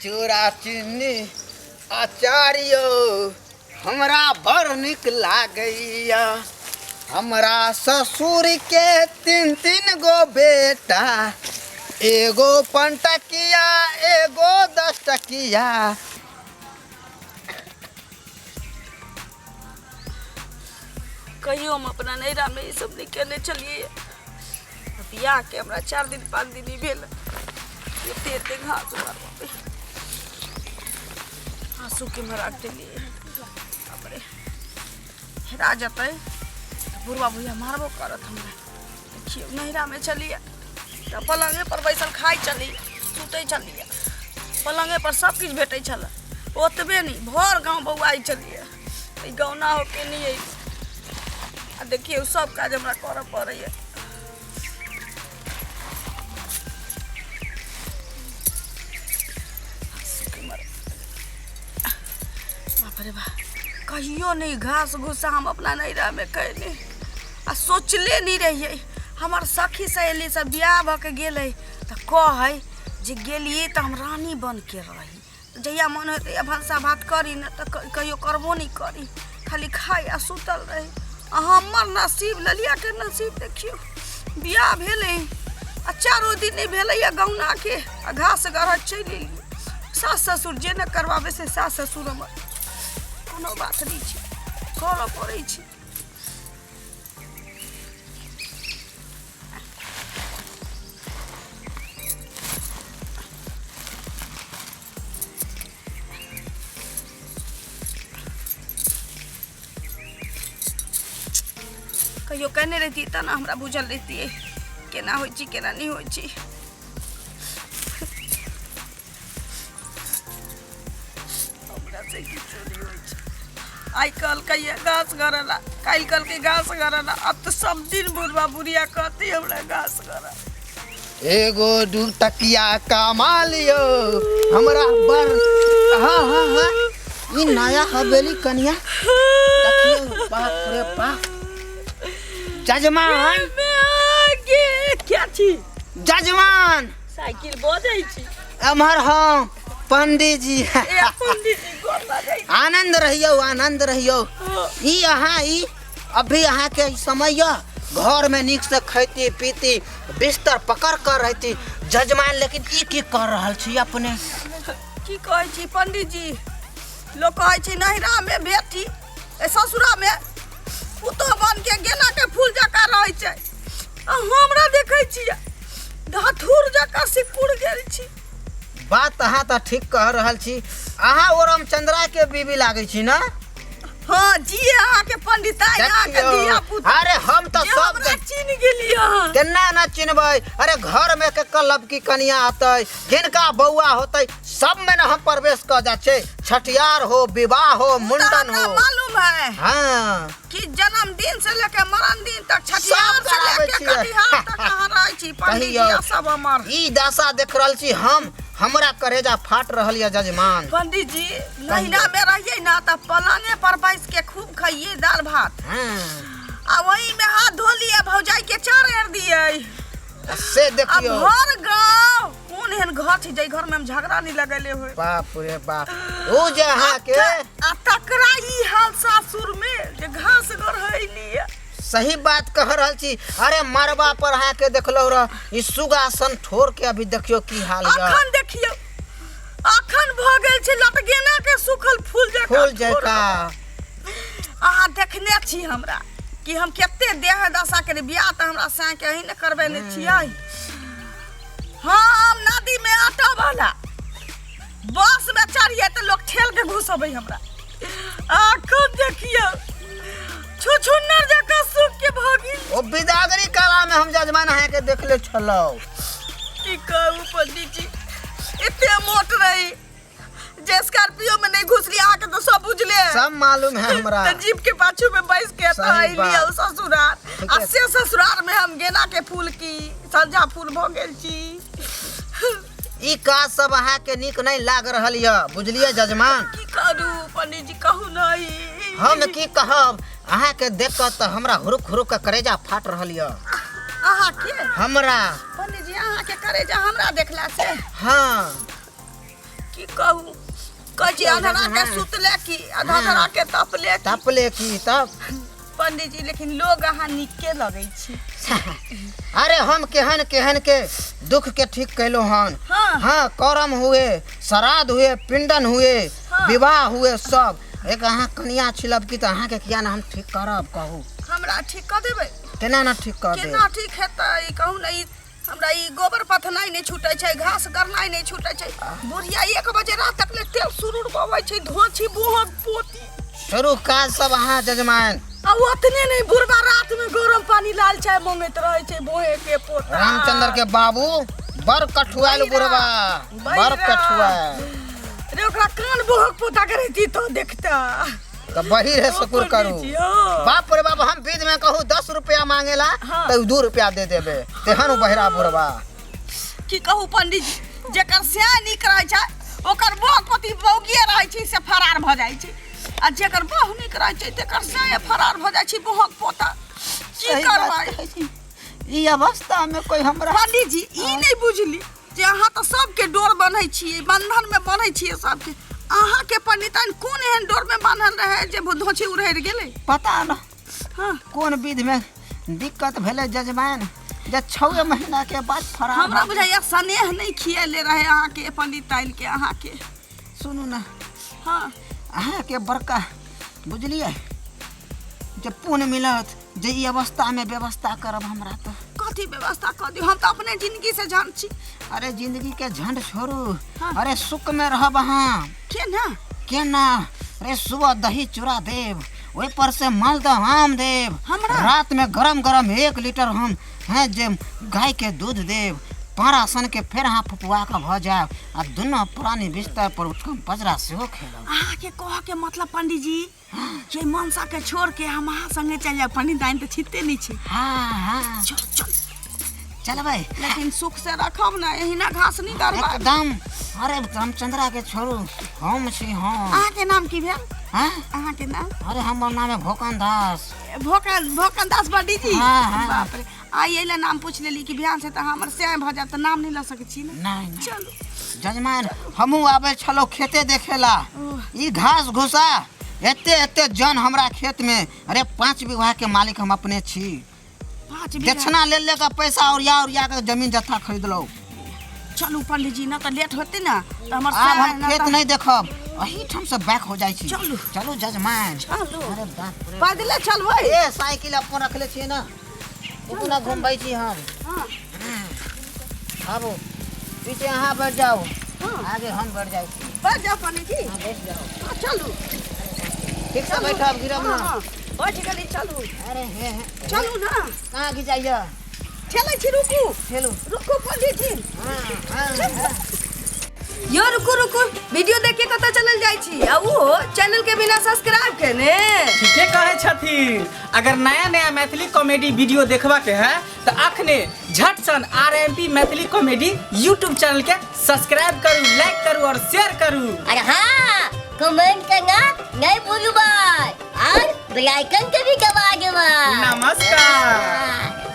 चूड़ा चीनी अचार यौ हमरा बड़ नीक लागैया। हमरा ससुरके तीन तीन गो बेटा, एगो पंटकिया एगो 10 टकिया। कहियो हम अपना नैहरामे ई सब नहि केने छलियै। बियाहके हमरा 4 दिन 5 दिन ही भेल, एते एते घास मारबै आंसू के मरा देलियै। बाप रे, हेरा जेतै तऽ बुढ़वा भैया मारबो करत हमरा। देखियौ, नैहरामे छलियै तऽ पलङ्गे पर बैसल खाइ छलियै, सुतै छलियै, पलङ्गे पर सब किछु भेटै छलै। ओतबे नहि, भरि गाँव बौआइ छलियै। ई गौना होके नहि अछि आ देखियौ सब काज हमरा करऽ पड़ैए। बाप रे बाप, कहियो नहि घास भूसा हम अपना नैहरामे कयली आ सोचले नहि रहियै। हमर सखी सहेली सब बियाह भऽ के गेलै तऽ कहै जे गेलियै तऽ हम रानी बनके रही, जहिया मन होइ तहिया भनसा भात करी, नहि तऽ कहियो करबो नहि करी, खाली खाइ आ सुतल रही। आ हमर नसीब, ललियाके नसीब देखियौ, बियाह भेलै आ 4 दिन नहि भेलैए गौनाके आ घास गढ़ऽ चलि एलियै। सास ससुर जे नहि करबाबै से सास ससुर हमर, कोनो बात नहि छै, करऽ पड़ै छै। कहियो कहने रहितियै तऽ ने हमरा बुझल रहितियै केना होइ छै केना नहि होइ छै। हमरा से किछो नहि होइ छै। आइ कहलकै घास गरला, काल्हि कहलकै घास गरला, आब तऽ सब दिन बुढ़वा बुढ़िया कहतै हमरा घास गरला। एगो 2 टकिया कमा लियो हमरा बड़। हाँ हाँ हाँ, ई नया हवेली कनिया देखियो, बाप रे बाप। जजमान क्या छी? जजमान साइकिल बजै छी। एम्हर हम पंडित जी। ए पंडित जी, गोर लगै। आनंद रहियो, आनंद रहियो। ई अहाँ ई अभी अहाँ के समय यऽ घर में नीक से खैती पीती, बिस्तर पकड़ कर रहती जजमान, लेकिन ई की कर रहल छी अपने? की कहै छी पंडित जी, लोक कहै छै नैहरा में बेटी ससुरा में पुतोह बन के गेना के फूल जकाँ रहै छै, आ हमरा देखै छियै धथुर जकाँ सिकुड़ गेल छी। बात अहाँ तऽ ठीक कह रहल छी। अहाँ ओ रामचंद्रा के बीबी लागै छी ना? हाँ जी, अहाँ के पंडिताई, अहाँ के देखियौ, धिया पुता। अरे हम तऽ जे सब हमरा चिन्ह गेली अहाँ। केना ना चिन्हबै? अरे घर में के लबकी कनिया अतै, जिनका बौआ होतै, सब में न हम प्रवेश कऽ जाइ छै। छठियार हो, विवाह हो, तऽ मुंडन हमरा हो। मालूम है हाँ कि जन्मदिन से लेके मरण दिन तक, छठियार सब से कराबै लेके छियै। कटिहार तक अहाँ रहै छी पंडित जी कहियौ। आ सब हमर। ई दशा देख रहल छी हम, हमरा करेजा फाट रहल यऽ जजमान। पंडित जी, महीना में रहिए ना तऽ पलंगे पर बैस के खूब खाइए दाल भात। हाँ। आ वही में हाथ धो लिए, भौजाई के चार एर दिए। से आ देखियौ भर गाँव कोन एहन घर छै जाहि घर में हम झगड़ा नहीं लगेले होय। बाप रे बाप, ओ जे अहाँ के आ तकरा ई हाल सासुर में जे घास गढ़ैली। सही बात कह रहल छी। अरे मरबा पर अहाँ के देखलो रह ई सुगा सन ठोर के, अभी देखियो की हाल यऽ। अखन देखियौ, अखन भऽ गेल छै लटगेना के सूखल फूल जकाँ। फूल जकाँ। अहाँ देखने छी हमरा कि हम कते देह दशा के बियाह तऽ हमरा साँय के अहीं ने करबेने छियै। हम नदी में ऑटो वाला बस में चढ़िए तऽ लोग ठेल के घुसबै हमरा। अखन देखियौ छुछुन्नर जकाँ सूख के भऽ गेल। ओ बिदागरी कला में हम जजमान अहाँ के देखले छलौ। की कहू पंडित जी, एते मोट रही जे स्कॉर्पियो में नहीं घुसली, अहाँ के तो सब बुझले है। सब मालूम है हमरा। तऽ जीप के पाछू में बैस के सही तऽ अइली बात। ससुरार, ठीके। आ से ससुरार में हम गेना के फूल की संझा फूल भऽ गेल छी। ई काज सब अहाँ के नीक नहीं लाग रहल यऽ, बुझलियै जजमान? की करू पंडित जी, कहू नहीं। हम की कहब, अहाँ के देख कऽ तऽ हमरा हुरुक हुरुक के करेजा फाट रहल यऽ। अहाँ के? हमरा। पंडित जी, अहाँ के करेजा हमरा देखला से? हाँ। की कहू, कहै छी अन्हरा के सुतले की अधरा के तपले की। तपले की तब। पंडित जी, लेकिन लोग अहाँ नीके लगै छी। अरे हम केहन केहन के दुख के ठीक कैलो हन। हाँ। हाँ, करम हुए, श्राद्ध हुए, पिंडन हुए, हाँ। विवाह हुए, सब एक अहाँ कनिया छिलब की तऽ अहाँके किया ना हम ठीक करब, कहू? हमरा ठीक कऽ देबै? केना ना ठीक कर देब? केना ठीक हेतै कहू ने? ई हमरा ई गोबर पथनाइ नहि छूटै छै, घास गरनाइ नहि छूटै छै। बुढ़िया 1 बजे रात तक ले तेल सुरूर बबै छै, धोछी बोहक पोती। शुरू काज सब अहाँ जजमान। आ ओतने नहि, बुढ़बा रात में गरम पानी लाल चाय मंगैत रहै छै, बोहे के पोता। रामचंद्र के बाबू बड़ कठुआल। बहिरा। बुढ़वा बड़ बहिरा। कठुआल। रे, ओकरा कान बोहक पोता के रहती तो देखता। तऽ बही रे, शुक्र करू। पंडित जी, हाँ। बाप रे बाप, हम बीच में कहू 10 रुपया मांगेला हाँ। तऽ 2 रुपया दे देबे, तेहन उ बहिरा बुढ़वा। की कहू पंडित जी, जेकर स्याह नीक रहै छै ओकर बह पति बौगिए रहै छै से फरार भऽ जाइ छै, आ जेकर बह नीक रहै छै तेकर स्याह फरार भऽ जाइ छै, बोहक पोता। की सही बात करबै? कहै छी। ई अवस्था में कोई हमरा पंडित जी, ई नहि बुझली जे अहाँ तऽ सबके डोर बन्है छियै, बंधन में बन्है छियै सबके। अहाँके पंडिताइन कोन एहन डोर में बान्हल रहै जे धोछी उड़ैर गेलै? पता न कोन विध में दिक्कत भेलै जजमान, जे 6 महीना के बाद फरार हमरा भऽ गेल। बुझाइया स्नेह नहि खियेले रहै अहाँके पंडिताइन के अहाँके। सुनू ने। हाँ। अहाँके बड़का बुझलियै जे पुण्य मिलत जे ई अवस्था में व्यवस्था करब हमरा तऽ। कथी व्यवस्था कऽ दियौ? हम तऽ अपने जिंदगी से जान छी। अरे, जिंदगी के झंड छोड़ू। हाँ। अरे, सुख में रहब अहाँ। के ना? केना? अरे, सुबह दही चूड़ा देब, ओहि पर से मालदह आम देब। हमरा? रात में गरम गरम 1 लीटर हम हैं जे गाय के दूध देब। पारा सन के फेर अहाँ फुफुआ के भऽ जायब आ दुनू प्राणी बिस्तर पर उठकम पजरा सेहो खेलब। अहाँके कह के मतलब पंडित जी जे मनसा के छोड़ के हम अहाँ संगे चल जाब? पंडित दाइन तऽ छिते नहि छै। हाँ। चल चल। चलबै। लेकिन सुख से रखब ने, एहिना घास नहीं करबै। एकदम। अरे, रामचंद्रा के छोड़ू, हम छी हम। अहाँके नाम की भेल? हाँ? अहाँके नाम? अरे, हमर नाम है भोकन दास। भोकन, भोकन दास पंडित जी। हाँ। बाप रे, आइ एहि नाम पूछ लेली कि बिहान से तऽ हमर स्याह भऽ जायत तऽ नाम नहि लऽ सकै छी ने। नहीं नहीं। चलू। जजमान, हमहूँ आबै छलहुँ खेते देखेला। ओह। ई घास घुसा एते एते जन हमरा खेत में। अरे, 5 बीघा के मालिक हम अपने छी। 5 बीघा? दक्षिणा ले ले के पैसा ओरिया ओरिया के जमीन जत्था खरीदलहुँ। चलू पंडित जी, ना तऽ लेट होते ना तऽ हमर आब स्याह हम ना खेत तऽ- नहीं देखब, एहिठाम से बैक हो जाइ छी। चलू। चलू जजमान। चलू। अरे बाप रे। पैदले चलबै? ए, साइकिल अपन रखले छियै ना, उतना घुमबै छी हम। आबू, पीछे अहाँ बैठ जाउ। हाँ। आगे हम बैठ जाइ छी। बैठ जाउ पंडित जी। हाँ, बैठ जाउ। हाँ, चलू। ठीक से बैठब, गिरब हाँ, ना। हाँ, बैठ गेली, चलू। अरे हे हे। चलू ना। कहाँ घिचाइए? ठेलै छी, रुकू। ठेलू। रुकू पंडित जी। हाँ। यो, रुकू रुकू, वीडियो देख के कतऽ चलल जाइ छी आ वो चैनल के बिना सब्सक्राइब केने? ठीके कहै छथिन। अगर नया नया मैथिली कॉमेडी वीडियो देखबा के है तऽ अखने झट सन RMP Maithili comedy YouTube channel के सब्सक्राइब करू, लाइक करू और शेयर करू। और हाँ, कमेंट करना नहीं भूलू भाई और बेल आइकन के भी दबा देवा। नमस्कार। हाँ।